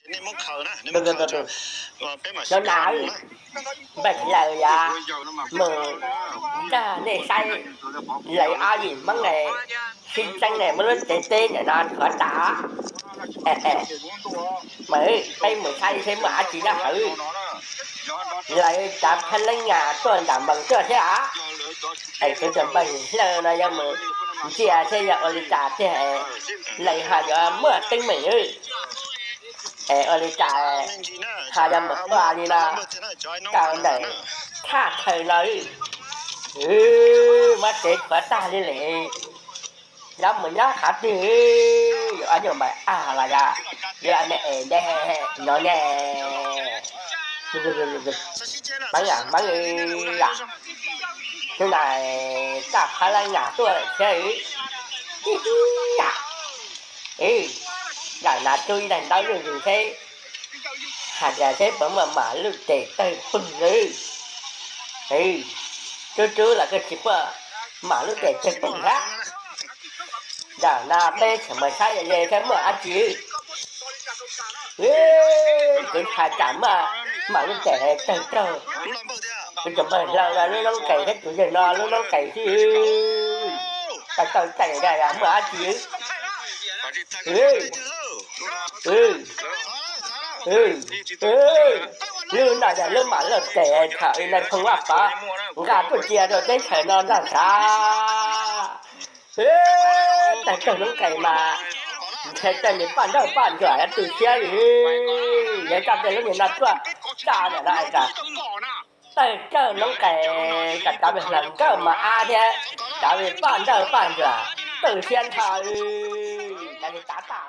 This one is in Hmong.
Cov nav, npawg Laws yog mus nrog nej saib, Laws ob yim Hmoob sib txeeb muab lub tsev teb ntawm no rhuav tas. Mas peb mus saib seb muaj dab tsi nyob hauv. Laws cov phab leeb nyas tuaj nram npoo tuaj thiab. Es kuv tus npawg Laws no yuav mus ntsia seb yog ua li cas tiag, Laws ho yuav muaj teeb meem. Es ua li cas ho yuav mus ua li no rau ntawm thaj chaw no, muab tsev rhuav tag li lawm. Yuav mus nyob qhov twg, yuav ua nyuj npawg Ab los yog yuav me es dej no ne? Hmoob, Hmoob, hnub no txoj phab leeb nyas tuaj lawm thiab. Ib yam, zam no rub ib daig ntaub zuj zus seb, hais tias seb puas muaj mam lub tes tawg pwg. Rub rub los koj tsis muaj mam lub tes tawg pwg hab. Zam no peb tseem mus saib ze seb muaj dab tsi. Kuv hais tsam muaj mam lub tes tawg raug kuv tus npawg Laws no lub noob qes thiab tus yawg no lub noob qes xwb. Tawg tawg caij muaj dab tsi. Lub no yog lub mam lub tes thaum Nais Phoo Vaj Pov nqa tuaj cia rau teb chaws no nrog sav. Tawg raug noob qes mas ntshe tej niag poj nrauj poj ntsuam yuav tu siab li. Yog coj tej lub niag no tuaj tso ntawm no es tawg raug noob qes kom cov me hluas nkauj mos ab thiab cov me poj nrauj poj ntsuam tu siab nrho li. Cov niag tav tas